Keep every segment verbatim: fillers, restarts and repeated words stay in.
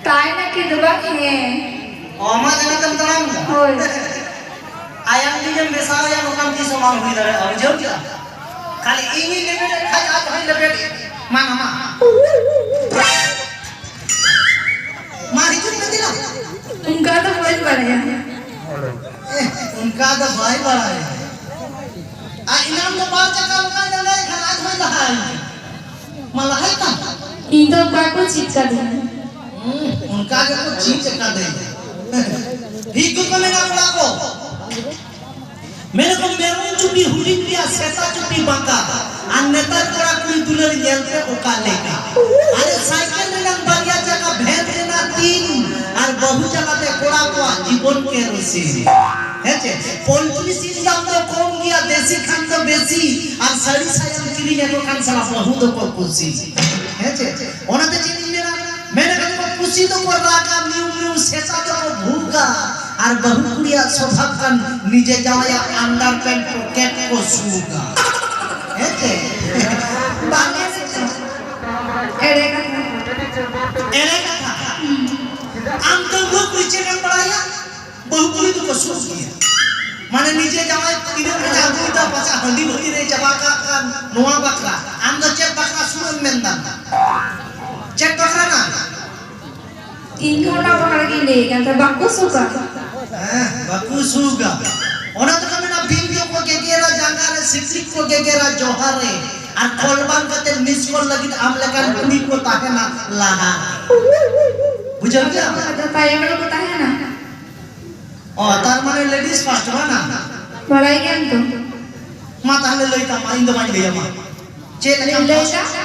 ᱛᱟᱭᱱᱟ ᱠᱤ ᱫᱚ ᱵᱟᱝ ᱦᱮᱸ᱾ ᱚ, ᱟᱢᱟᱜ ᱡᱟᱸᱜᱟ ᱛᱮᱢ ᱛᱟᱲᱟᱢ ᱫᱟ? ᱦᱳᱭ᱾ ᱟᱭᱟᱝ ᱡᱩᱫᱤᱢ ᱢᱮᱥᱟᱣᱟᱭᱟ, ᱱᱚᱝᱠᱟᱱ ᱛᱤᱥ ᱦᱚᱸ ᱵᱟᱝ ᱦᱩᱭ ᱫᱟᱲᱮᱭᱟᱜᱼᱟ, ᱵᱩᱡᱷᱟᱹᱣ ᱠᱮᱫᱟ? ᱠᱷᱟᱹᱞᱤ ᱤᱧᱤᱧ ᱞᱮᱵᱮᱫ ᱮᱫ ᱠᱷᱟᱡ ᱟᱡ ᱦᱚᱸᱭ ᱞᱮᱵᱮᱫ ᱮᱫ᱾ ᱢᱟ, ᱢᱟ, ᱢᱟ᱾ ᱢᱟ, ᱦᱤᱡᱩᱜ ᱢᱮ ᱫᱮᱞᱟ᱾ ᱚᱱᱠᱟ ᱫᱚ ᱵᱟᱹᱧ ᱵᱟᱲᱟᱭᱟ᱾ ᱮ, ᱚᱱᱠᱟ ᱫᱚ ᱵᱟᱭ ᱵᱟᱲᱟᱭᱟ᱾ ᱟᱨ ᱮᱱᱟᱝ ᱫᱚ ᱵᱟᱨ ᱪᱟᱠᱟ ᱞᱮᱠᱟᱭ ᱫᱟᱬᱟᱭ ᱠᱷᱟᱱ ᱟᱡ ᱦᱚᱸᱭ ᱞᱟᱦᱟᱭᱮᱱ ᱜᱮ᱾ ᱢᱟ, ᱞᱟᱦᱟᱭ ᱛᱟᱢ᱾ ᱤᱧ ᱫᱚ ᱵᱟᱠᱚ ᱪᱮᱫ ᱠᱟᱫᱤᱧᱟ᱾ ᱦᱩᱸ, ᱚᱱᱠᱟ ᱜᱮᱠᱚ ᱪᱮᱫ ᱟᱠᱟᱫᱮ᱾ ᱴᱷᱤᱠ ᱜᱮᱠᱚ ᱢᱮᱱᱟ ᱠᱚᱲᱟ ᱠᱚ᱾ ᱢᱮᱱᱟᱠᱚ ᱢᱮᱨᱚᱢ ᱪᱩᱯᱤ ᱦᱩᱰᱤᱧ ᱜᱮᱭᱟ, ᱥᱮᱛᱟ ᱪᱩᱯᱤ ᱵᱟᱸᱠᱟ᱾ ᱟᱨ ᱱᱮᱛᱟᱨ ᱠᱚᱲᱟ ᱠᱩᱲᱤ ᱫᱩᱞᱟᱹᱲ ᱧᱮᱞ ᱯᱮ ᱚᱠᱟ ᱞᱮᱠᱟ᱾ ᱟᱨᱮ ᱥᱟᱭᱠᱮᱞ ᱨᱮᱱᱟᱝ ᱵᱟᱨᱭᱟ ᱪᱟᱠᱟ, ᱵᱷᱮᱱ ᱨᱮᱱᱟᱜ ᱛᱤᱱ, ᱟᱨ ᱵᱟᱹᱦᱩ ᱪᱟᱞᱟᱛᱮ ᱠᱚᱲᱟ ᱠᱚᱣᱟᱜ ᱡᱤᱵᱚᱱ ᱠᱮᱨᱳᱥᱤᱱ᱾ ᱦᱮᱸ ᱪᱮ? ᱯᱳᱞᱴᱨᱤ ᱥᱤᱢ ᱫᱟᱢ ᱫᱚ ᱠᱚᱢ ᱜᱮᱭᱟ, ᱫᱮᱥᱤ ᱠᱷᱟᱱ ᱫᱚ ᱵᱮᱥᱤ, ᱟᱨ ᱥᱟᱹᱲᱤ ᱥᱟᱭᱟᱢ ᱠᱤᱨᱤᱧ ᱟᱠᱚ ᱠᱷᱟᱱ ᱥᱟᱞᱟ ᱵᱟᱹᱦᱩ ᱫᱚᱠᱚ ᱠᱩᱥᱤ᱾ ᱦᱮᱸ ᱪᱮ? ᱚᱱᱟᱛᱮ ᱪᱮᱫ ᱤᱧ ᱢᱮᱱᱟ, ᱢᱮᱱ ᱟᱠᱟᱫ ᱠᱚ ᱯᱩᱥᱤ ᱫᱚᱠᱚ ᱨᱟᱜᱟ ᱢᱤᱭᱩ ᱢᱤᱭᱩ, ᱥᱮᱛᱟ ᱫᱚᱠᱚ ᱵᱷᱩᱜᱟ, ᱟᱨ ᱵᱟᱹᱦᱩ ᱠᱩᱲᱤᱭᱟᱜ ᱥᱚᱵᱷᱟᱵ ᱠᱟᱱ ᱱᱤᱡᱮ ᱡᱟᱶᱟᱭᱟᱜ underpant pocket ᱠᱚ ᱥᱩᱜᱟ᱾ ᱦᱮᱸ ᱪᱮ? ᱵᱟᱝ ᱮᱲᱮ ᱠᱟᱛᱷᱟ᱾ ᱮᱲᱮ ᱠᱟᱛᱷᱟ᱾ ᱟᱢ ᱫᱚ ᱞᱳᱠ ᱨᱤᱪᱮᱫ ᱮᱢ ᱵᱟᱲᱟᱭᱟ? ᱵᱟᱹᱦᱩ ᱠᱩᱲᱤ ᱫᱚᱠᱚ ᱥᱩᱜ ᱜᱮᱭᱟ᱾ ᱢᱟᱱᱮ ᱱᱤᱡᱮ ᱡᱟᱶᱟᱭ ᱛᱤᱱᱟᱹᱜ ᱢᱮᱱᱟ ᱟᱹᱜᱩᱭᱮᱫᱟ, ᱯᱟᱪᱷᱮ ᱦᱟᱺᱰᱤ ᱵᱷᱟᱹᱴᱤ ᱨᱮ ᱪᱟᱵᱟ ᱠᱟᱜ ᱠᱷᱟᱱ ᱱᱚᱣᱟ ᱵᱟᱠᱷᱨᱟ᱾ ᱟᱢ ᱫᱚ ᱪᱮᱫ ᱵᱟᱠᱷᱨᱟ ᱥᱩᱜ ᱮᱢ ᱢᱮᱱᱫᱟ? ᱪᱮᱫ ᱵᱟᱠᱷᱨᱟ ᱱᱟ? ᱤᱧ ᱦᱚᱸ ᱚᱱᱟ ᱵᱟᱠᱷᱨᱟ ᱜᱤᱧ ᱞᱟᱹᱭᱮᱫ ᱠᱟᱱ ᱛᱟᱦᱮᱸ, ᱵᱟᱠᱚ ᱥᱩᱜᱟ᱾ ᱦᱮᱸ, ᱵᱟᱠᱚ ᱥᱩᱜᱟ᱾ ᱚᱱᱟ ᱛᱮᱠᱚ ᱢᱮᱱᱟ, ᱵᱤᱧ ᱫᱚᱠᱚ ᱜᱮᱜᱮᱨᱟ ᱡᱟᱸᱜᱟ ᱨᱮ, ᱥᱤᱠᱲᱤᱡ ᱠᱚ ᱜᱮᱜᱮᱨᱟ ᱡᱚᱦᱟ ᱨᱮ, ᱟᱨ call ᱵᱟᱝ ᱠᱟᱛᱮ miss call ᱞᱟᱹᱜᱤᱫ ᱟᱢ ᱞᱮᱠᱟᱱ ᱠᱩᱲᱤ ᱠᱚ ᱛᱟᱦᱮᱱᱟ ᱞᱟᱦᱟ᱾ ᱵᱩᱡᱷᱟᱹᱣ ᱠᱮᱫᱟ? ᱟᱫᱚ ᱛᱟᱭᱚᱢ ᱨᱮᱠᱚ ᱛᱟᱦᱮᱱᱟ᱾ ᱚ, ᱛᱟᱨ ᱢᱟᱱᱮ ladies first ᱵᱟᱝᱟ? ᱵᱟᱲᱟᱭ ᱜᱮᱭᱟᱢ ᱛᱚ᱾ ᱢᱟ ᱛᱟᱦᱞᱮ ᱞᱟᱹᱭ ᱛᱟᱢ, ᱢᱟ ᱤᱧ ᱫᱚ ᱵᱟᱹᱧ ᱞᱟᱹᱭᱟ, ᱢᱟ᱾ ᱪᱮᱫ ᱞᱮᱠᱟᱢ ᱞᱟᱹᱭ first? ᱫᱟ?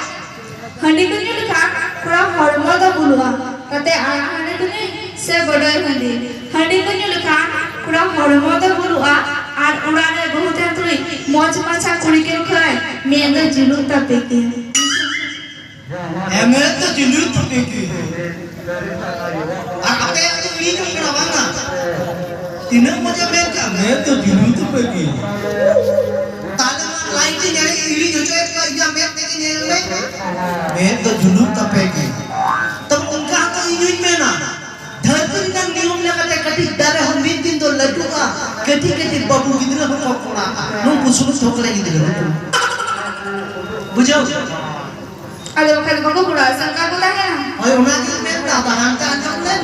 ᱦᱟᱺᱰᱤ ᱠᱚ ᱧᱩ ᱞᱮᱠᱷᱟᱱ ᱠᱚᱲᱟ ᱦᱚᱲᱢᱚ ᱫᱚ ᱵᱩᱞᱩᱜᱼᱟ, ᱛᱟᱛᱮ ᱟᱲᱟᱜ ᱦᱟᱺᱰᱤ ᱠᱚ ᱧᱩᱭ ᱥᱮ ᱵᱚᱰᱚᱭ ᱦᱟᱺᱰᱤ? ᱦᱟᱺᱰᱤ ᱠᱚ ᱧᱩ ᱞᱮᱠᱷᱟᱱ ᱠᱚᱲᱟ ᱦᱚᱲᱢᱚ ᱫᱚ ᱵᱩᱞᱩᱜᱼᱟ, ᱟᱨ ᱚᱲᱟᱜ ᱨᱮ ᱵᱟᱹᱦᱩ ᱛᱟᱦᱮᱱ ᱛᱩᱞᱩᱡ ᱢᱚᱡᱽ ᱢᱟᱪᱷᱟ ᱠᱩᱲᱤ ᱠᱚ ᱠᱷᱚᱭ ᱢᱮᱫ ᱫᱚ ᱡᱩᱞᱩᱜ ᱛᱟᱯᱮ ᱜᱮᱭᱟ᱾ ᱮᱢᱮ ᱛᱚ ᱡᱩᱞᱩᱜ ᱛᱟᱯᱮ ᱜᱮ᱾ ᱟᱨ ᱟᱯᱮᱭᱟᱜ ᱫᱚ ᱤᱧ ᱠᱟᱱᱟ ᱵᱟᱝᱟ? ᱛᱤᱱᱟᱹᱜ ᱢᱚᱡᱟ ᱢᱮᱱ ᱠᱟᱜ ᱢᱮ ᱛᱚ ᱡᱩᱞᱩᱜ ᱛᱟᱯᱮ ᱜᱮ᱾ ᱛᱟᱦᱞᱮ ᱢᱟ ᱞᱟᱭᱤᱴ ᱤᱧ ᱮᱲᱮ ᱤᱲᱤᱡ ᱦᱚᱪᱚᱭᱮᱫ ᱠᱚᱣᱟ, ᱤᱧᱟᱹᱜ ᱢᱮᱫ ᱛᱮᱜᱮ ᱧᱮᱞ ᱢᱮ᱾ ᱢᱮᱫ ᱫᱚ ᱡᱩᱞᱩᱜ ᱛᱟᱯᱮ ᱜᱮ᱾ ᱛᱚᱵᱮ ᱚᱱᱠᱟ ᱦᱚᱸᱛᱚ ᱤᱧ ᱦᱚᱧ ᱢᱮᱱ ᱱᱩᱠᱩ ᱥᱩᱱᱩᱢ ᱴᱷᱚᱠᱨᱮ ᱜᱤᱫᱽᱨᱟᱹ ᱱᱩᱠᱩ᱾ ᱵᱩᱡᱷᱟᱹᱣ? ᱟᱫᱚ ᱵᱟᱠᱷᱟᱱ ᱵᱟᱠᱚ ᱠᱚᱲᱟ ᱥᱮ ᱚᱱᱠᱟ ᱠᱚ ᱛᱟᱦᱮᱱᱟ᱾ ᱦᱳᱭ, ᱚᱱᱟᱜᱤᱧ ᱢᱮᱱᱫᱟ, ᱟᱫᱚ ᱦᱟᱱᱛᱮ ᱟᱸᱡᱚᱢ ᱞᱮᱢ᱾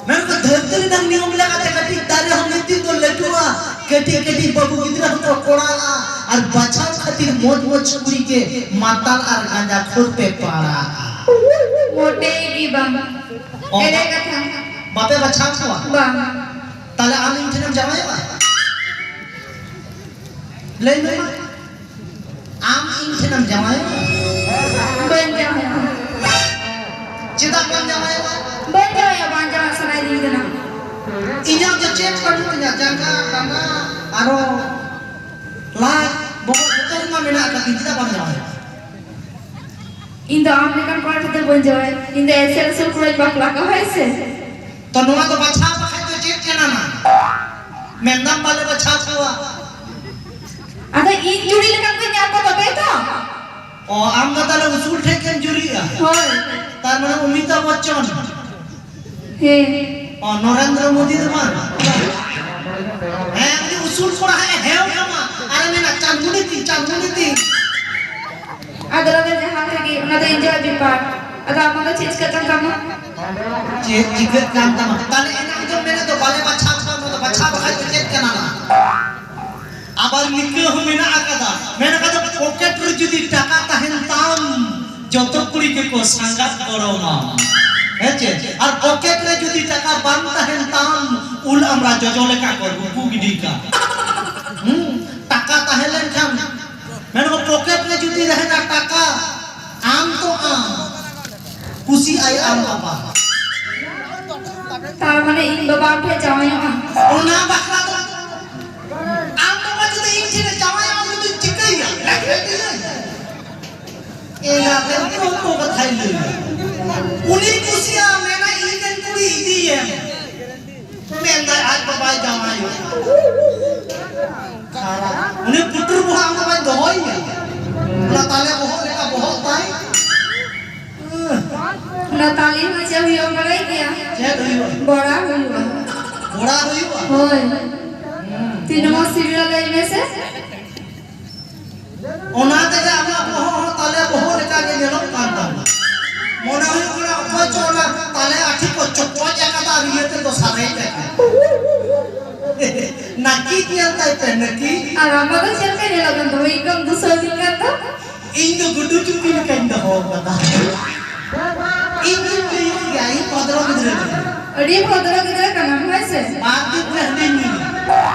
ᱢᱮᱱᱠᱷᱟᱱ ᱫᱷᱟᱹᱨᱛᱤ ᱨᱮᱱᱟᱜ ᱱᱤᱭᱚᱢ ᱞᱮᱠᱟᱛᱮ ᱠᱟᱹᱴᱤᱡ ᱫᱟᱨᱮ ᱦᱚᱸ ᱢᱤᱫ ᱫᱤᱱ ᱫᱚ ᱞᱟᱹᱴᱩᱜᱼᱟ, ᱠᱟᱹᱴᱤᱡ ᱠᱟᱹᱴᱤᱡ ᱵᱟᱹᱵᱩ ᱜᱤᱫᱽᱨᱟᱹ ᱦᱚᱸᱠᱚ ᱠᱚᱲᱟᱜᱼᱟ, ᱟᱨ ᱵᱟᱪᱷᱟᱣ ᱠᱷᱟᱹᱛᱤᱨ ᱢᱚᱡᱽ ᱢᱚᱡᱽ ᱠᱩᱲᱤ ᱜᱮ ᱢᱟᱛᱟᱞ ᱟᱨ ᱜᱟᱸᱡᱟ ᱠᱷᱳᱨ ᱯᱮ ᱯᱟᱲᱟᱜᱼᱟ᱾ ᱢᱚᱴᱮ ᱜᱮ ᱵᱟᱝ᱾ ᱚ, ᱮᱲᱮ ᱠᱟᱛᱷᱟ᱾ ᱵᱟᱯᱮ ᱵᱟᱪᱷᱟᱣ ᱠᱚᱣᱟ? ᱵᱟᱝ᱾ ᱛᱟᱦᱞᱮ ᱟᱢ ᱤᱧ ᱴᱷᱮᱱᱮᱢ ᱡᱟᱶᱟᱭᱚᱜᱼᱟ? ᱞᱟᱹᱭ ᱢᱮ ᱢᱟ᱾ ᱟᱢ ᱤᱧ ᱴᱷᱮᱱᱮᱢ ᱡᱟᱶᱟᱭᱚᱜᱼᱟ? ᱵᱟᱹᱧ ᱡᱟᱶᱟᱭᱚᱜᱼᱟ᱾ ᱪᱮᱫᱟᱜ ᱵᱟᱢ ᱡᱟᱶᱟᱭᱚᱜᱼᱟ? ᱵᱟᱹᱧ ᱡᱟᱶᱟᱭᱚᱜᱼᱟ, ᱵᱟᱝ ᱡᱟᱶᱟᱭ ᱥᱟᱱᱟᱭᱤᱫᱤᱧ ᱠᱟᱱᱟ᱾ ᱤᱧᱟᱹᱜ ᱫᱚ ᱪᱮᱫ ᱵᱟᱹᱱᱩᱜ ᱛᱤᱧᱟ, ᱡᱟᱸᱜᱟ, ᱰᱟᱸᱰᱟ, ᱟᱨᱚ ᱞᱟᱡ, ᱵᱚᱦᱚᱜ ᱡᱚᱛᱚ ᱨᱮᱢᱟ ᱢᱮᱱᱟᱜ ᱟᱠᱟᱫ ᱛᱤᱧ, ᱪᱮᱫᱟᱜ ᱵᱟᱢ ᱡᱟᱶᱟᱭᱚᱜᱼᱟ? ᱤᱧ ᱫᱚ ᱟᱢ ᱞᱮᱠᱟᱱ ᱠᱚᱲᱟ ᱴᱷᱮᱱ ᱫᱚ ᱵᱟᱹᱧ ᱡᱟᱶᱟᱭ, ᱤᱧ ᱫᱚ ᱮᱥᱮᱞ ᱮᱥᱮᱞ ᱠᱚᱲᱟᱧ ᱵᱟᱯᱞᱟ ᱠᱚᱣᱟ, ᱦᱳᱭ ᱥᱮ? ᱛᱚ ᱱᱚᱣᱟ ᱫᱚ ᱵᱟᱪᱷᱟᱣ ᱵᱟᱠᱷᱟᱡ ᱫᱚ ᱪᱮᱫ ᱠᱟᱱᱟ ᱱᱟ? ᱢᱮᱱᱫᱟᱢ ᱵᱟᱞᱮ ᱵᱟᱪᱷᱟᱣ ᱠᱚᱣᱟ᱾ ᱟᱫᱚ ᱤᱧ ᱡᱩᱨᱤ ᱞᱮᱠᱟᱱ ᱠᱚᱧ ᱧᱟᱢ ᱠᱚᱣᱟ ᱛᱚᱵᱮ ᱛᱚ᱾ ᱚ, ᱟᱢ ᱫᱚ ᱛᱟᱦᱞᱮ ᱩᱥᱩᱞ ᱴᱷᱮᱡ ᱜᱮᱢ ᱡᱩᱨᱤᱜᱼᱟ? ᱦᱳᱭ᱾ ᱛᱟᱨ ᱢᱟᱱᱮ ᱚᱢᱤᱛᱟᱵᱷ ᱵᱚᱪᱪᱚᱱ᱾ ᱦᱮᱸ᱾ ᱚ, ᱱᱚᱨᱮᱱᱫᱨᱚ ᱢᱳᱫᱤ ᱫᱚ ᱵᱟᱝ? ᱦᱮᱸ, ᱩᱱᱤ ᱩᱥᱩᱞ ᱠᱚᱲᱟ ᱦᱮᱸ, ᱦᱮᱸ, ᱠᱟᱢᱟ᱾ ᱟᱨᱮ ᱢᱮᱱᱟ, "ᱪᱟᱸᱫᱩᱱᱤ ᱛᱤᱧ, ᱪᱟᱸᱫᱩᱱᱤ ᱛᱤᱧ᱾" ᱟᱫᱚ ᱚᱱᱟ ᱡᱟᱦᱟᱸ ᱨᱮᱜᱮ, ᱚᱱᱟ ᱫᱚ enjoy ᱵᱮᱯᱟᱨ᱾ ᱟᱫᱚ ᱟᱢᱟᱜ ᱫᱚ ᱪᱮᱫ ᱪᱤᱠᱟᱹᱜ ᱠᱟᱱ ᱛᱟᱢᱟ? ᱪᱮᱫ ᱪᱤᱠᱟᱹᱜ ᱠᱟᱱ ᱛᱟᱢᱟ? ᱛᱟᱦᱞᱮ ᱮᱱᱟᱝ ᱫᱚ ᱢᱮᱱᱮᱫ ᱫᱚ ᱵᱟᱞᱮ ᱵᱟᱪᱷᱟᱣ ᱠᱚᱣᱟ, ᱱᱚᱣᱟ ᱫᱚ ᱵᱟᱪᱷᱟᱣ ᱵᱟᱠᱷᱟᱡ ᱫᱚ ᱪᱮᱫ ᱠᱟᱱᱟ ᱱᱟ? ᱟᱵᱟᱨ ᱱᱤᱝᱠᱟᱹ ᱦᱚᱸ ᱢᱮᱱᱟᱜ ᱟᱠᱟᱫᱟ, ᱢᱮᱱ ᱟᱠᱟᱫᱟ, "ᱯᱚᱠᱮᱴ ᱨᱮ ᱡᱩᱫᱤ ᱴᱟᱠᱟ ᱛᱟᱦᱮᱱ ᱛᱟᱢ, ᱡᱚᱛᱚ ᱠᱩᱲᱤ ᱜᱮᱠᱚ ᱥᱟᱸᱜᱟᱛ ᱜᱚᱲᱚᱢᱟ᱾" ᱦᱮᱸ ᱪᱮ? ᱟᱨ ᱯᱚᱠᱮᱴ ᱨᱮ ᱡᱩᱫᱤ ᱴᱟᱠᱟ ᱵᱟᱝ ᱛᱟᱦᱮᱱ ᱛᱟᱢ, ᱩᱞ ᱟᱢᱲᱟ ᱡᱚᱡᱚ ᱞᱮᱠᱟ ᱠᱚ ᱨᱩᱠᱩ ᱜᱤᱰᱤ ᱠᱟᱜ᱾ ᱦᱩᱸ? ᱴᱟᱠᱟ ᱛᱟᱦᱮᱸ ᱞᱮᱱᱠᱷᱟᱱ, ᱢᱮᱱ ᱟᱠᱚ, ᱯᱚᱠᱮᱴ ᱨᱮ ᱡᱩᱫᱤ ᱛᱟᱦᱮᱱᱟ ᱴᱟᱠᱟ, ᱟᱢ ᱛᱚ ᱟᱢ, ᱠᱩᱥᱤ ᱟᱭ ᱟᱢ ᱵᱟᱵᱟ᱾ ᱛᱟᱨ ᱢᱟᱱᱮ ᱤᱧ ᱵᱟᱵᱟ ᱟᱢ ᱴᱷᱮᱱ ᱡᱟᱶᱟᱭᱚᱜᱼᱟ? ᱚᱱᱟ ᱵᱟᱠᱷᱨᱟ ᱫᱚ ᱟᱢ ᱵᱟᱵᱟ ᱡᱩᱫᱤ ᱤᱧ ᱴᱷᱮᱱᱮ ᱡᱟᱶᱟᱭᱚᱜᱼᱟ, ᱩᱱᱤ ᱫᱚᱧ ᱪᱤᱠᱟᱹᱭᱟ? ᱞᱮᱠᱷᱮᱛᱤᱭᱟᱹᱧ᱾ ᱮᱸᱜᱟᱛᱮ ᱠᱚ ᱠᱟᱛᱷᱟᱭ ᱞᱟᱹᱭᱟ᱾ ᱩᱱᱤ ᱠᱩᱥᱤᱭᱟᱜᱼᱟ, ᱢᱮᱱᱟ, "ᱤᱧ ᱨᱮᱱ ᱠᱩᱲᱤ ᱤᱫᱤᱭᱮᱢ᱾" ᱢᱮᱱᱫᱟᱭ ᱟᱡ ᱵᱟᱵᱟᱭ ᱡᱟᱶᱟᱭᱚᱜᱼᱟ᱾ ᱩᱱᱤ ᱯᱩᱴᱩᱨ ᱵᱚᱦᱚᱜ ᱟᱢ ᱵᱟᱵᱟᱭ ᱫᱚᱦᱚᱭᱮᱭᱟ᱾ ᱚᱱᱟ ᱛᱟᱞᱮ ᱵᱚᱦᱚᱜ ᱞᱮᱠᱟ ᱵᱚᱦᱚᱜ ᱛᱟᱭ᱾ ᱚᱱᱟ ᱛᱟᱞᱮ ᱦᱚᱸ ᱪᱮᱫ ᱦᱩᱭᱩᱜᱼᱟ ᱵᱟᱲᱟᱭ ᱜᱮᱭᱟ? ᱪᱮᱫ ᱦᱩᱭᱩᱜᱼᱟ? ᱵᱚᱲᱟ ᱦᱩᱭᱩᱜᱼᱟ᱾ ᱵᱚᱲᱟ ᱦᱩᱭᱩᱜᱼᱟ? ᱦᱳᱭ᱾ ᱦᱩᱸ᱾ ᱥᱤᱱᱮᱢᱟ ᱥᱤᱨᱤᱭᱟᱞ ᱞᱟᱹᱭ ᱢᱮᱥᱮ᱾ ᱚᱱᱟ ᱛᱮᱜᱮ ᱟᱢᱟᱜ ᱵᱚᱦᱚᱜ ᱦᱚᱸ ᱛᱟᱞᱮ ᱵᱚᱦᱚᱜ ᱞᱮᱠᱟ ᱜᱮ ᱧᱮᱞᱚᱜ ᱠᱟᱱ ᱛᱟᱢᱟ᱾ ᱢᱚᱱᱮ ᱦᱩᱭᱩᱜ ᱠᱟᱱᱟ ᱚᱠᱚᱭ ᱪᱚ ᱚᱱᱟ ᱛᱟᱞᱮ ᱟᱹᱴᱷᱤ ᱠᱚ ᱪᱚᱠᱚᱡ ᱟᱠᱟᱫᱟ ᱟᱨ ᱤᱭᱟᱹ ᱛᱮᱫᱚ ᱥᱟᱨᱮᱡ ᱟᱠᱟᱫᱟ᱾ ᱱᱟᱹᱠᱤᱡ ᱧᱮᱞ ᱛᱟᱭ ᱯᱮ, ᱱᱟᱹᱠᱤᱡ᱾ ᱟᱨ ᱟᱢ ᱫᱚ ᱪᱮᱫ ᱞᱮᱠᱟ ᱧᱮᱞᱚᱜ ᱠᱟᱱ ᱛᱟᱢᱟ? ᱮᱠᱫᱚᱢ ᱫᱩᱥᱟᱹᱣ ᱫᱤᱧ ᱠᱟᱱ ᱫᱚ᱾ ᱤᱧ ᱫᱚ ᱜᱩᱰᱩ ᱪᱩᱯᱤ ᱞᱮᱠᱟᱧ ᱫᱚᱦᱚ ᱠᱟᱫᱟ᱾ ᱤᱧ ᱫᱚᱧ ᱞᱟᱹᱭ ᱜᱮᱭᱟ, ᱤᱧ ᱵᱷᱚᱫᱨᱚ ᱜᱤᱫᱽᱨᱟᱹ ᱠᱟᱹᱱᱟᱹᱧ᱾ ᱟᱹᱰᱤ ᱵᱷᱚᱫᱨᱚ ᱜᱤᱫᱽᱨᱟᱹ ᱠᱟᱱᱟᱢ, ᱦᱮᱸ ᱥᱮ? ᱵᱟᱨ ᱫᱤᱱ ᱨᱮ ᱦᱟᱺᱰᱤᱧ ᱧᱩᱭᱟ᱾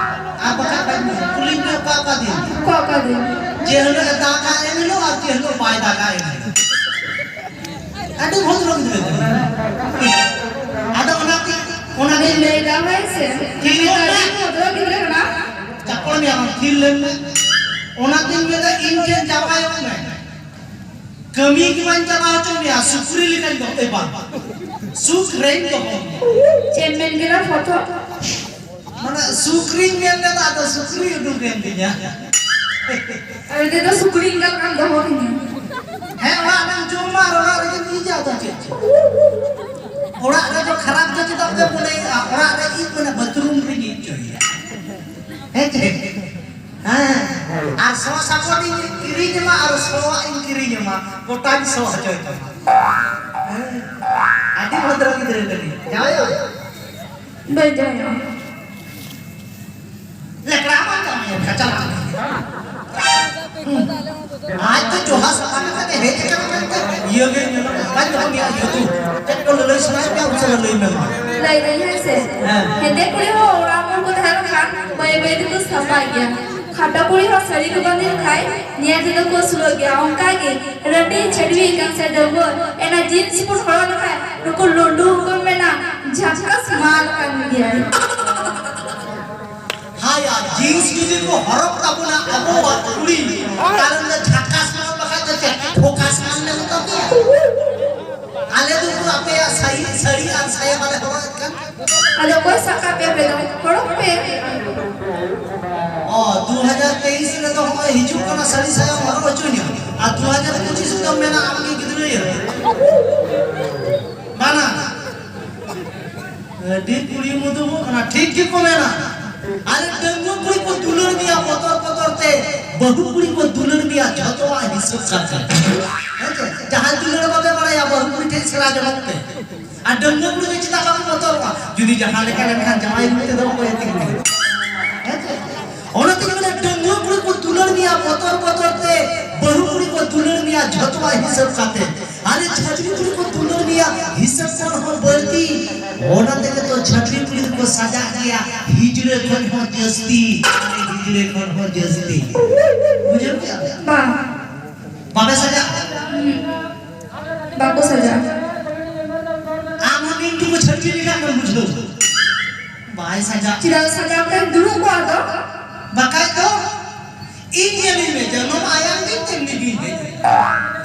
ᱟᱨ ᱵᱟᱠᱷᱟᱡ ᱵᱟᱹᱧ ᱧᱩᱭᱟ᱾ ᱠᱩᱞᱤᱧ ᱯᱮ ᱚᱠᱟ ᱚᱠᱟ ᱫᱤᱱ? ᱚᱠᱟ ᱚᱠᱟ ᱫᱤᱱ? ᱡᱮ ᱦᱤᱞᱳᱜ ᱮ ᱫᱟᱜᱟ ᱮᱱ ᱦᱤᱞᱳᱜ ᱟᱨ ᱡᱮ ᱦᱤᱞᱳᱜ ᱵᱟᱭ ᱫᱟᱜᱟ ᱮᱱ ᱦᱤᱞᱳᱜ᱾ ᱟᱹᱰᱤ ᱵᱷᱚᱫᱨᱚ ᱜᱤᱫᱽᱨᱟᱹ ᱠᱟᱹᱱᱟᱹᱧ᱾ ᱟᱫᱚ ᱚᱱᱟᱛᱮ, ᱚᱱᱟᱛᱮ ᱟᱫᱚᱧ ᱞᱟᱹᱭᱫᱟ, ᱦᱳᱭ ᱥᱮ? ᱴᱷᱤᱠ ᱜᱮᱭᱟ᱾ ᱟᱹᱰᱤ ᱵᱷᱚᱫᱨᱚ ᱜᱤᱫᱽᱨᱟᱹ ᱠᱟᱱᱟ᱾ ᱪᱟᱯᱚᱲ ᱢᱮᱭᱟ ᱵᱟᱝ, ᱛᱷᱤᱨ ᱞᱮᱱ ᱢᱮ᱾ ᱚᱱᱟᱛᱮᱧ ᱢᱮᱱᱫᱟ, ᱤᱧ ᱴᱷᱮᱱ ᱡᱟᱶᱟᱭᱚᱜ ᱢᱮ᱾ ᱠᱟᱹᱢᱤ ᱜᱮ ᱵᱟᱹᱧ ᱪᱟᱞᱟᱣ ᱦᱚᱪᱚ ᱢᱮᱭᱟ, ᱥᱩᱠᱨᱤ ᱞᱮᱠᱟᱧ ᱫᱚᱦᱚ, ᱮ ᱵᱟᱝ, ᱥᱩᱠ ᱨᱮᱧ ᱫᱚᱦᱚ ᱢᱮᱭᱟ᱾ ᱪᱮᱫ ᱮᱢ ᱢᱮᱱ ᱠᱮᱫᱟ, ᱯᱷᱚᱛᱚ? ᱢᱟᱱᱮ ᱥᱩᱠᱨᱤᱧ ᱢᱮᱱ ᱞᱮᱫᱟ, ᱟᱫᱚ ᱥᱩᱠᱨᱤ ᱩᱰᱩᱠ ᱮᱱ ᱛᱤᱧᱟ᱾ ᱟᱨ ᱩᱱᱤ ᱫᱚ ᱥᱩᱠᱨᱤ ᱮᱸᱜᱟ ᱞᱮᱠᱟᱢ ᱫᱚᱦᱚ ᱠᱤᱧᱟ᱾ ᱦᱮᱸ, ᱚᱲᱟᱜ ᱨᱮᱢ ᱡᱚᱢᱟ ᱟᱨ ᱚᱲᱟᱜ ᱨᱮᱜᱮᱢ ᱤᱡᱟ, ᱟᱫᱚ ᱪᱮᱫ ᱪᱚ᱾ ᱚᱲᱟᱜ ᱨᱮᱫᱚ ᱠᱷᱟᱨᱟᱯ ᱫᱚ ᱪᱮᱫᱟᱜ ᱯᱮ ᱢᱚᱱᱮᱭᱟ? ᱚᱲᱟᱜ ᱨᱮ ᱤᱡ ᱢᱟᱱᱮ ᱵᱟᱛᱷᱨᱩᱢ ᱨᱮᱧ ᱤᱡ ᱦᱚᱪᱚᱭᱮᱭᱟ᱾ ᱦᱮᱸ ᱪᱮ? ᱦᱮᱸ᱾ ᱟᱨ ᱥᱚ ᱥᱟᱵᱚᱱ ᱤᱧ ᱠᱤᱨᱤᱧ ᱟᱢᱟ ᱟᱨ ᱥᱚᱣᱟᱜ ᱤᱧ ᱠᱤᱨᱤᱧ ᱟᱢᱟ, ᱜᱚᱴᱟᱧ ᱥᱚ ᱦᱚᱪᱚᱭ ᱛᱟᱢᱟ᱾ ᱦᱮᱸ᱾ ᱟᱹᱰᱤ ᱵᱷᱚᱫᱨᱚ ᱜᱤᱫᱽᱨᱟᱹ ᱠᱟᱹᱱᱟᱹᱧ᱾ ᱡᱟᱶᱟᱭᱚᱜ ᱟᱢ? ᱵᱟᱹᱧ ᱡᱟᱶᱟᱭᱚᱜᱼᱟ᱾ ᱞᱮᱠᱲᱟ ᱵᱟᱝ ᱡᱟᱶᱟᱭᱚᱜᱼᱟ, ᱪᱟᱞᱟᱜ ᱢᱮ᱾ ᱦᱩᱸ᱾ ᱟᱡ ᱫᱚ ᱡᱚᱦᱟ ᱥᱟᱯᱷᱟ ᱠᱟᱛᱮ ᱦᱮᱡ ᱟᱠᱟᱱᱟ ᱢᱮᱱᱛᱮ ᱤᱭᱟᱹ ᱜᱮ ᱧᱮᱞᱚᱜ ᱠᱟᱱᱟ᱾ ᱵᱟᱹᱧ ᱫᱚᱦᱚ ᱢᱮᱭᱟ, ᱤᱭᱟᱹ ᱫᱚ᱾ ᱪᱮᱫ ᱠᱚ ᱞᱟᱹᱞᱟᱹᱭ ᱥᱟᱱᱟᱭᱮᱫ ᱢᱮᱭᱟ, ᱩᱥᱟᱹᱨᱟ ᱞᱟᱹᱭ ᱢᱮ ᱢᱟ᱾ ᱞᱟᱹᱭ ᱫᱟᱹᱧ, ᱦᱮᱸ ᱥᱮ? ᱦᱮᱸ᱾ ᱦᱮᱸᱫᱮ ᱠᱩᱲᱤ ᱦᱚᱸ ᱚᱲᱟᱜ ᱦᱚᱲ ᱠᱚ ᱛᱟᱦᱮᱸ ᱞᱮᱱᱠᱷᱟᱱ ᱵᱟᱹᱭ ᱵᱟᱹᱭ ᱛᱮᱠᱚ ᱥᱟᱯᱷᱟᱜ ᱜᱮᱭᱟ᱾ ᱠᱷᱟᱴᱚ ᱠᱩᱲᱤ ᱦᱚᱸ ᱥᱟᱹᱲᱤ ᱠᱚ ᱵᱟᱸᱫᱮ ᱞᱮᱠᱷᱟᱡ ᱧᱮᱞ ᱛᱮᱫᱚ ᱠᱚ ᱥᱩᱨᱚᱜ ᱜᱮᱭᱟ᱾ ᱚᱱᱠᱟ ᱜᱮ ᱨᱟᱺᱰᱤ ᱪᱷᱟᱹᱰᱣᱤ ᱠᱟᱱ ᱥᱮ ᱰᱟᱺᱜᱩᱣᱟᱹ ᱮᱱᱟ ᱡᱤᱱᱥ ᱵᱚᱱ ᱦᱚᱨᱚᱜ ᱞᱮᱠᱷᱟᱡ ᱱᱩᱠᱩ ᱞᱩᱸᱰᱩ ᱠᱚ ᱢᱮᱱᱟ, "ᱡᱷᱟᱠᱟᱥ ᱢᱟᱞ ᱠᱟᱱ ᱜᱮᱭᱟᱭ᱾" ᱦᱟᱭᱟ, ᱡᱤᱱᱥ ᱡᱩᱫᱤ ᱠᱚ ᱦᱚᱨᱚᱜ ᱛᱟᱵᱚᱱᱟ ᱟᱵᱚᱣᱟᱜ ᱠᱩᱲᱤ, ᱛᱟᱦᱞᱮ ᱫᱚ ᱡᱷᱟᱠᱟᱥ ᱢᱟᱞ ᱵᱟᱠᱷᱟᱡ ᱫᱚ ᱪᱮᱫ? ᱯᱷᱳᱠᱟᱥ ᱢᱟᱞ ᱞᱮ ᱢᱮᱛᱟ ᱯᱮᱭᱟ? ᱟᱞᱮ ᱫᱚ ᱩᱱᱠᱩ ᱟᱯᱮᱭᱟᱜ ᱥᱟᱹᱦᱤ ᱥᱟᱹᱲᱤ ᱟᱨ ᱥᱟᱭᱟ ᱵᱟᱞᱮ ᱦᱚᱨᱚᱜ ᱮᱫ ᱠᱟᱱ᱾ ᱟᱫᱚ ᱚᱠᱚᱭ ᱥᱟᱵ ᱠᱟᱜ ᱯᱮᱭᱟ ᱯᱮ ᱫᱚ? ᱦᱚᱨᱚᱜ ᱯᱮ᱾ ᱚ, ᱫᱩ ᱦᱟᱡᱟᱨ ᱛᱮᱭᱤᱥ ᱨᱮᱫᱚ ᱦᱚᱸᱜᱼᱚᱭ ᱦᱤᱡᱩᱜ ᱠᱟᱱᱟ ᱥᱟᱹᱲᱤ ᱥᱟᱭᱟ ᱦᱚᱨᱚᱜ ᱦᱚᱪᱚᱧᱟ᱾ ᱟᱨ ᱫᱩ ᱦᱟᱡᱟᱨ ᱯᱚᱸᱪᱤᱥ ᱨᱮᱫᱚᱢ ᱢᱮᱱᱟ ᱟᱢᱜᱮ ᱜᱤᱫᱽᱨᱟᱹᱭᱟ᱾ ᱵᱟᱝᱟ᱾ ᱟᱹᱰᱤ ᱠᱩᱲᱤ ᱢᱩᱫᱩᱢᱚᱜ ᱠᱟᱱᱟ, ᱴᱷᱤᱠ ᱜᱮᱠᱚ ᱢᱮᱱᱟ᱾ ᱟᱨ ᱰᱟᱺᱜᱩᱣᱟᱹ ᱠᱩᱲᱤ ᱠᱚ ᱫᱩᱞᱟᱹᱲ ᱢᱮᱭᱟ ᱵᱚᱛᱚᱨ ᱵᱚᱛᱚᱨ ᱛᱮ, ᱵᱟᱹᱦᱩ ᱠᱩᱲᱤ ᱠᱚ ᱫᱩᱞᱟᱹᱲ ᱢᱮᱭᱟ ᱡᱷᱚᱛᱚᱣᱟᱜ ᱦᱤᱥᱟᱹᱵ ᱠᱟᱛᱮ᱾ ᱦᱮᱸ ᱪᱮ? ᱡᱟᱦᱟᱸᱭ ᱫᱩᱞᱟᱹᱲ ᱵᱟᱯᱮ ᱵᱟᱲᱟᱭᱟ, ᱵᱟᱹᱦᱩ ᱠᱩᱲᱤ ᱴᱷᱮᱱ ᱥᱮᱬᱟ ᱡᱚᱱᱚᱜ ᱯᱮ᱾ ᱟᱨ ᱰᱟᱺᱜᱩᱣᱟᱹ ᱠᱩᱲᱤ ᱫᱚ ᱪᱮᱫᱟᱜ ᱵᱟᱠᱚ ᱵᱚᱛᱚᱨᱚᱜᱼᱟ? ᱡᱩᱫᱤ ᱡᱟᱦᱟᱸ ᱞᱮᱠᱟ ᱞᱮᱱᱠᱷᱟᱱ ᱡᱟᱶᱟᱭ ᱨᱩᱯ ᱛᱮᱫᱚ ᱚᱠᱚᱭᱮ ᱛᱤᱸᱜᱩᱭᱟ? ᱦᱮᱸ ᱪᱮ? ᱚᱱᱟᱛᱮᱧ ᱢᱮᱱᱟ, ᱰᱟᱺᱜᱩᱣᱟᱹ ᱠᱩᱲᱤ ᱠᱚ ᱫᱩᱞᱟᱹᱲ ᱢᱮᱭᱟ ᱵᱚᱛᱚᱨ ᱵᱚᱛᱚᱨ ᱛᱮ, ᱵᱟᱹᱦᱩ ᱠᱩᱲᱤ ᱠᱚ ᱫᱩᱞᱟᱹᱲ ᱢᱮᱭᱟ ᱡᱷᱚᱛᱚᱣᱟᱜ ᱦᱤᱥᱟᱹᱵ ᱠᱟᱛᱮ᱾ ᱟᱨᱮ ᱪᱷᱟᱹᱴᱨᱤ ᱠᱩᱲᱤ ᱠᱚ ᱫᱩᱞᱟᱹᱲ ᱢᱮᱭᱟ ᱦᱤᱥᱟᱹᱵ ᱠᱷᱚᱱ ᱦᱚᱸ ᱵᱟᱹᱲᱛᱤ᱾ ᱚᱱᱟ ᱛᱮᱜᱮ ᱛᱚ ᱪᱷᱟᱹᱴᱨᱤ ᱠᱩᱲᱤ ᱫᱚᱠᱚ ᱥᱟᱡᱟᱜ ᱜᱮᱭᱟ ᱦᱤᱡᱲᱟᱹ ᱠᱷᱚᱱ ᱦᱚᱸ ᱡᱟᱹᱥᱛᱤ᱾ ᱦᱤᱡᱲᱟᱹ ᱠᱷᱚᱱ ᱦᱚᱸ ᱡᱟᱹᱥᱛᱤ᱾ ᱵᱩᱡᱷᱟᱹᱣ ᱠᱮᱜᱼᱟ? ᱵᱟᱝ᱾ ᱵᱟᱯᱮ ᱥᱟᱡᱟᱜ? ᱦᱩᱸ᱾ ᱵᱟᱠᱚ ᱥᱟᱡᱟᱜᱼᱟ᱾ ᱟᱢ ᱦᱚᱸ ᱢᱤᱫ ᱴᱩᱠᱩ ᱪᱷᱟᱹᱴᱠᱤ ᱞᱮᱠᱷᱟᱱ ᱫᱚᱢ ᱵᱩᱡᱷᱟᱹᱣ᱾ ᱵᱟᱭ ᱥᱟᱡᱟᱜ᱾ ᱪᱮᱫᱟᱜ ᱥᱟᱡᱟᱣ ᱛᱮᱢ ᱫᱩᱲᱩᱵ ᱠᱚᱜᱼᱟ ᱫᱚ? ᱵᱟᱠᱷᱟᱡ ᱫᱚ ᱤᱧ ᱧᱮᱞᱤᱧ ᱢᱮ, ᱡᱚᱱᱚᱢ ᱟᱭᱟᱝ ᱜᱤᱧ ᱛᱮᱢᱱᱤ ᱜᱤᱧ ᱦᱮᱡ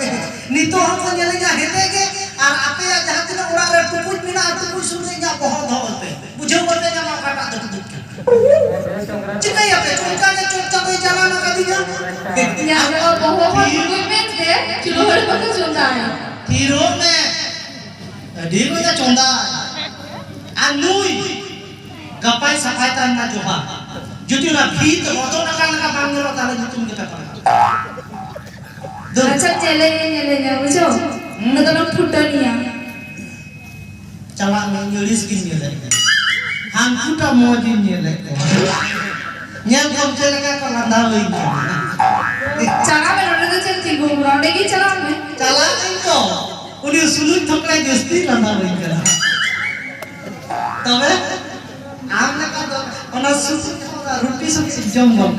ᱮᱱᱟ᱾ ᱱᱤᱛᱚᱜ ᱦᱚᱸᱠᱚ ᱧᱮᱞᱤᱧᱟ ᱦᱮᱸᱫᱮ ᱜᱮ, ᱟᱨ ᱟᱯᱮᱭᱟᱜ ᱡᱟᱦᱟᱸ ᱛᱤᱱᱟᱹᱜ ᱚᱲᱟᱜ ᱨᱮ ᱴᱩᱠᱩᱡ ᱢᱮᱱᱟᱜᱼᱟ, ᱴᱩᱠᱩᱡ ᱥᱩᱨ ᱨᱮ ᱤᱧᱟᱹᱜ ᱵᱚᱦᱚᱜ ᱫᱚᱦᱚ ᱯᱮ᱾ ᱵᱩᱡᱷᱟᱹᱣ ᱵᱟᱯᱮ ᱧᱟᱢᱟ ᱚᱠᱟᱴᱟᱜ ᱫᱚ ᱴᱩᱠᱩᱡ ᱠᱟᱱᱟ᱾ ᱪᱤᱠᱟᱹᱭᱟᱯᱮ? ᱚᱱᱠᱟ ᱜᱮ ᱪᱚᱴ ᱪᱟᱸᱫᱚᱭ ᱡᱟᱱᱟᱢ ᱟᱠᱟᱫᱤᱧᱟ᱾ ᱤᱧᱟᱜ ᱫᱚ ᱵᱚᱦᱚᱜ ᱦᱚᱸ ᱛᱤ- ᱰᱩᱵᱩᱡ ᱢᱮᱱᱛᱮ ᱪᱩᱞᱦᱟᱹ ᱨᱮ ᱵᱟᱠᱚ ᱪᱚᱸᱫᱟᱭᱟ᱾ ᱛᱷᱤᱨᱚᱜ ᱢᱮ᱾ ᱟᱹᱰᱤ ᱢᱚᱡᱟ ᱪᱚᱸᱫᱟ᱾ ᱟᱨ ᱱᱩᱭ ᱜᱟᱯᱟᱭ ᱥᱟᱯᱷᱟᱭ ᱛᱟᱦᱮᱱ ᱢᱟ ᱡᱚᱦᱟᱨ᱾ ᱡᱩᱫᱤ ᱚᱱᱟ ᱵᱷᱤᱛ ᱨᱚᱫᱚᱱ ᱟᱠᱟᱱ ᱞᱮᱠᱟ ᱵᱟᱝ ᱧᱮᱞᱚᱜ, ᱛᱟᱦᱞᱮ ᱧᱩᱛᱩᱢ ᱜᱮᱯᱮ ᱯᱟᱲᱦᱟᱜᱼᱟ᱾ ᱫᱟᱹᱲ᱾ ᱟᱪᱪᱷᱟ, ᱧᱮᱞᱮᱧᱟ, ᱧᱮᱞᱮᱧᱟ, ᱵᱩᱡᱷᱟᱹᱣ? ᱦᱩᱸ᱾ ᱟᱫᱚ ᱚᱱᱟ ᱯᱷᱩᱴᱟᱹᱱᱤᱭᱟ᱾ ᱪᱟᱞᱟᱜ ᱢᱮ, ᱤᱧ ᱟᱹᱲᱤᱥ ᱜᱤᱧ ᱧᱮᱞᱮᱫ ᱢᱮ᱾ ᱦᱟᱱᱠᱩᱴᱟ ᱢᱚᱡᱽ ᱤᱧ ᱧᱮᱞᱮᱫ ᱠᱚᱣᱟ᱾ ᱧᱮᱞ ᱠᱚᱢ ᱪᱮᱫ ᱞᱮᱠᱟ ᱠᱚ ᱞᱟᱸᱫᱟ ᱟᱹᱧ ᱠᱟᱱᱟ᱾ ᱪᱟᱞᱟᱜ ᱢᱮ, ᱱᱚᱰᱮ ᱫᱚ ᱪᱮᱫ ᱛᱤᱸᱜᱩ ᱟᱠᱟᱱᱟ? ᱚᱸᱰᱮ ᱜᱮ ᱪᱟᱞᱟᱜ ᱢᱮ᱾ ᱪᱟᱞᱟᱜ ᱟᱹᱧ ᱛᱚ, ᱩᱱᱤ ᱥᱩᱱᱩᱡ ᱛᱷᱚᱠᱲᱟᱭ ᱡᱟᱹᱥᱛᱤ ᱞᱟᱸᱫᱟ ᱟᱹᱧ ᱠᱟᱱᱟ᱾ ᱛᱚᱵᱮ ᱟᱢ ᱞᱮᱠᱟ ᱫᱚ ᱚᱱᱟ ᱥᱩᱱᱩᱡ ᱛᱷᱚᱠᱲᱟ ᱨᱩᱴᱤ ᱥᱚᱵᱽᱡᱤ ᱡᱚᱢ ᱜᱚᱫ᱾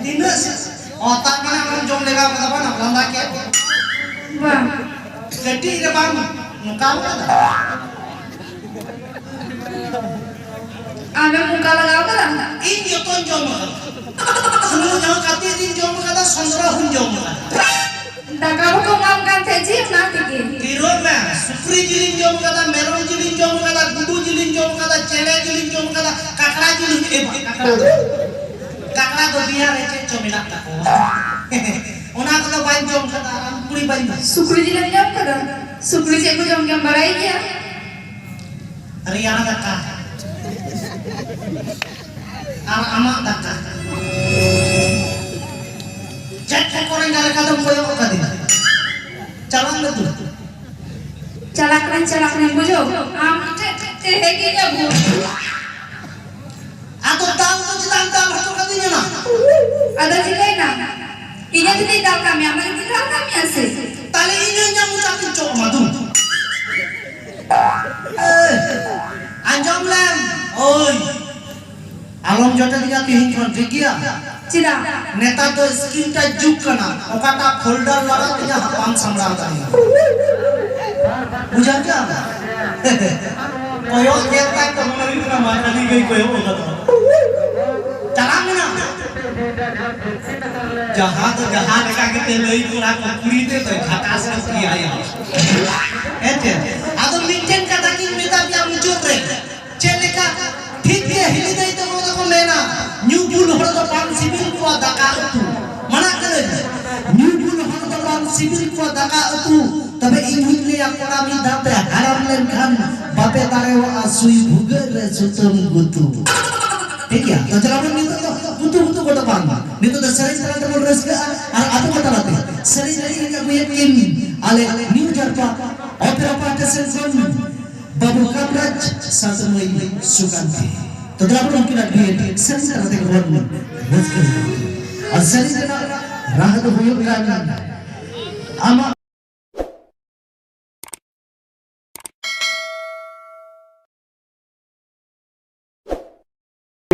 ᱛᱤᱱᱟᱹᱜ ᱥᱩ-, ᱚ, ᱛᱟᱨ ᱢᱟᱱᱮ ᱟᱢ ᱡᱚᱢ ᱞᱮᱜᱟᱣ ᱠᱟᱫᱟ ᱵᱟᱝ, ᱞᱟᱸᱫᱟ ᱠᱮᱫ? ᱵᱟᱝ᱾ ᱠᱟᱹᱴᱤᱡ ᱨᱮ ᱵᱟᱢ ᱱᱚᱝᱠᱟ ᱠᱟᱫᱟ? ᱟᱢᱮᱢ ᱱᱚᱝᱠᱟ ᱞᱟᱜᱟᱣ ᱠᱟᱫᱟ? ᱤᱧ ᱡᱚᱛᱚᱧ ᱡᱚᱢ ᱠᱟᱫᱟ᱾ ᱥᱩᱱᱩᱢ ᱡᱚᱢ ᱠᱟᱛᱮ ᱤᱧ ᱡᱚᱢ ᱠᱟᱫᱟ, ᱥᱚᱸᱫᱽᱨᱟ ᱦᱚᱸᱧ ᱡᱚᱢ ᱠᱟᱫᱟ᱾ ᱫᱟᱠᱟ ᱵᱟᱠᱚ ᱮᱢᱟᱢ ᱠᱟᱱ ᱛᱟᱦᱮᱸᱫ ᱡᱮ, ᱚᱱᱟ ᱛᱮᱜᱮ᱾ ᱛᱤᱨᱚᱜ ᱢᱮ, ᱥᱩᱠᱨᱤ ᱡᱤᱞᱤᱧ ᱡᱚᱢ ᱠᱟᱫᱟ, ᱢᱮᱨᱚᱢ ᱡᱤᱞᱤᱧ ᱡᱚᱢ ᱠᱟᱫᱟ, ᱜᱩᱰᱩ ᱡᱤᱞᱤᱧ ᱡᱚᱢ ᱠᱟᱫᱟ, ᱪᱮᱬᱮ ᱡᱤᱞᱤᱧ ᱡᱚᱢ ᱠᱟᱫᱟ, ᱠᱟᱠᱲᱟ ᱡᱤᱞᱤᱧ, ᱮ ᱵᱟᱝ, ᱠᱟᱠᱲᱟ ᱫᱚ, ᱠᱟᱠᱲᱟ ᱫᱚ ᱫᱮᱭᱟ ᱨᱮ ᱪᱮᱫ ᱪᱚ ᱢᱮᱱᱟᱜ ᱛᱟᱠᱚᱣᱟ᱾ ᱚᱱᱟ ᱠᱚᱫᱚ ᱵᱟᱹᱧ ᱡᱚᱢ ᱠᱟᱫᱟ, ᱟᱨ ᱟᱢ ᱠᱩᱲᱤ ᱵᱟᱹᱧ ᱡᱚᱢ᱾ ᱥᱩᱠᱨᱤ ᱡᱤᱞᱮᱢ ᱡᱚᱢ ᱠᱟᱫᱟ? ᱥᱩᱠᱨᱤ ᱪᱮᱫ ᱠᱚ ᱡᱚᱢ ᱜᱮᱭᱟᱢ ᱵᱟᱲᱟᱭ ᱜᱮᱭᱟ? ᱨᱮᱭᱟᱲ ᱫᱟᱠᱟ᱾ ᱟᱨ ᱟᱢᱟᱜ ᱫᱟᱠᱟ᱾ ᱪᱮᱫ ᱠᱚ ᱠᱚᱨᱮ ᱧᱮᱞ ᱠᱟᱫᱟᱢ ᱠᱚᱭᱚᱜ ᱠᱟᱫᱤᱧᱟ? ᱪᱟᱞᱟᱜ ᱢᱮ ᱛᱚ᱾ ᱪᱟᱞᱟᱜ ᱠᱟᱹᱱᱟᱹᱧ, ᱪᱟᱞᱟᱜ ᱠᱟᱹᱱᱟᱹᱧ, ᱵᱩᱡᱷᱟᱹᱣ? ᱟᱢ ᱴᱷᱮᱱ ᱛᱮᱦᱮᱧ ᱜᱤᱧ ᱟᱹᱜᱩ᱾ ᱟᱫᱚ ᱫᱟᱞ ᱫᱚ ᱪᱮᱫᱟᱜ ᱮᱢ ᱫᱟᱞ ᱦᱚᱪᱚ ᱠᱟᱫᱤᱧᱟ ᱱᱟ? ᱟᱫᱚ ᱪᱤᱠᱟᱹᱭᱮᱱᱟ? ᱤᱧ ᱦᱚᱸ ᱡᱩᱫᱤ ᱫᱟᱞ ᱠᱟᱜ ᱢᱮᱭᱟ, ᱟᱢ ᱦᱚᱸ ᱡᱩᱫᱤ ᱫᱟᱞ ᱠᱟᱜ ᱢᱮᱭᱟ ᱥᱮ? ᱛᱟᱦᱞᱮ ᱤᱧ ᱦᱚᱸ ᱧᱟᱢ ᱠᱟᱛᱮᱧ ᱪᱚᱜ ᱟᱢᱟ ᱫᱩ᱾ ᱮ, ᱟᱸᱡᱚᱢ ᱞᱮᱢ, ᱳᱭ᱾ ᱟᱞᱚᱢ ᱡᱚᱴᱮᱫᱤᱧᱟ ᱛᱤᱦᱤᱧ ᱠᱷᱚᱱ, ᱴᱷᱤᱠ ᱜᱮᱭᱟ? ᱪᱮᱫᱟᱜ? ᱱᱮᱛᱟᱨ ᱫᱚ screen touch ᱡᱩᱜᱽ ᱠᱟᱱᱟ, ᱚᱠᱟᱴᱟᱜ folder ᱞᱟᱜᱟᱜ ᱛᱤᱧᱟ ᱦᱟᱸᱜ ᱵᱟᱢ ᱥᱟᱢᱵᱲᱟᱣ ᱫᱟᱲᱮᱭᱟᱜᱼᱟ᱾ ᱵᱩᱡᱷᱟᱹᱣ ᱠᱮᱫᱟᱢ? ᱠᱚᱭᱚᱜ ᱧᱮᱞ ᱛᱟᱭ ᱛᱚ ᱢᱚᱱᱮ ᱦᱩᱭᱩᱜ ᱠᱟᱱᱟ ᱢᱟ ᱠᱷᱟᱹᱞᱤ ᱜᱮᱭ ᱠᱚᱭᱚᱜ ᱟᱠᱟᱫᱟ᱾ ᱪᱟᱞᱟᱜ ᱢᱮ ᱱᱟ᱾ ᱡᱟᱦᱟᱸ ᱫᱚ ᱡᱟᱦᱟᱸ ᱞᱮᱠᱟ ᱠᱟᱛᱮ ᱞᱟᱹᱭ ᱠᱚᱲᱟ ᱠᱚ ᱠᱩᱲᱤ ᱛᱮ ᱫᱚ ᱡᱷᱟᱠᱟᱥ ᱠᱚ ᱠᱩᱲᱤᱭᱟᱭᱟ᱾ ᱦᱮᱸ ᱪᱮ? ᱟᱫᱚ ᱢᱤᱫᱴᱮᱱ ᱠᱟᱛᱷᱟ ᱜᱤᱧ ᱢᱮᱛᱟ ᱯᱮᱭᱟ ᱢᱩᱪᱟᱹᱫ ᱨᱮ, ᱪᱮᱫ ᱞᱮᱠᱟ ᱴᱷᱤᱠ ᱜᱮ ᱦᱤᱞᱤ ᱫᱟᱹᱭ ᱛᱟᱠᱚ ᱫᱚᱠᱚ ᱢᱮᱱᱟ, "ᱧᱩ ᱵᱩᱞ ᱦᱚᱲ ᱫᱚ ᱵᱟᱝ ᱥᱤᱵᱤᱞ ᱠᱚᱣᱟ ᱫᱟᱠᱟ ᱩᱛᱩ"᱾ ᱢᱟᱱᱟ ᱠᱟᱹᱱᱟᱹᱧ, ᱧᱩ ᱵᱩᱞ ᱦᱚᱲ ᱫᱚ ᱵᱟᱝ ᱥᱤᱵᱤᱞ ᱠᱚᱣᱟ ᱫᱟᱠᱟ ᱩᱛᱩ᱾ ᱛᱚᱵᱮ ᱤᱧ ᱦᱚᱧ ᱞᱟᱹᱭᱟ, ᱠᱚᱲᱟ ᱢᱤᱫ ᱫᱷᱟᱣ ᱯᱮ ᱦᱟᱲᱟᱢ ᱞᱮᱱᱠᱷᱟᱱ ᱵᱟᱯᱮ ᱫᱟᱲᱮᱭᱟᱜᱼᱟ ᱥᱩᱭ ᱵᱷᱩᱜᱟᱹᱜ ᱨᱮ ᱥᱩᱛᱟᱹᱢ ᱜᱩᱛᱩ᱾ ᱴᱷᱤᱠ ᱜᱮᱭᱟ? ᱛᱚ ᱪᱚᱞᱚ ᱵᱚᱱ ᱱᱤᱛᱚᱜ ᱫᱚ ᱜᱩᱛᱩ ᱜᱩᱛᱩ ᱠᱚᱫᱚ ᱵᱟᱝ, ᱱᱤᱛᱚᱜ ᱫᱚ ᱥᱮᱨᱮᱧ ᱛᱟᱞᱟ ᱛᱮᱵᱚᱱ ᱨᱟᱹᱥᱠᱟᱹᱜᱼᱟ ᱟᱨ ᱟᱵᱚ ᱠᱚ ᱛᱟᱞᱟᱛᱮ ᱥᱮᱨᱮᱧ ᱞᱟᱹᱜᱤᱫ ᱤᱧ ᱟᱹᱜᱩᱭᱮᱫ ᱠᱤᱱ ᱟᱞᱮ ᱱᱤᱭᱩ ᱡᱟᱨᱯᱟ ᱚᱯᱮᱨᱟ ᱯᱟᱦᱴᱟ ᱥᱮᱱ ᱠᱷᱚᱱ ᱵᱟᱹᱵᱩ ᱠᱟᱢᱨᱟᱡᱽ ᱥᱟᱶᱛᱮ ᱢᱟᱹᱭ ᱥᱩᱠᱟᱱᱛᱤ᱾ ᱛᱚ ᱫᱮᱞᱟ ᱵᱚᱱ ᱩᱱᱠᱤᱱᱟᱜ ᱰᱩᱭᱮᱴ ᱥᱮᱨᱮᱧ ᱛᱟᱞᱟ ᱛᱮᱜᱮ ᱵᱚᱱ ᱨᱟᱹᱥᱠᱟᱹᱭᱟ᱾ ᱟᱨ ᱥᱮᱨᱮᱧ ᱨᱮᱱᱟᱜ ᱨᱟᱦᱟ ᱫᱚ ᱦᱩᱭᱩᱜ ᱠᱟᱱᱟ ᱟᱢᱟᱜ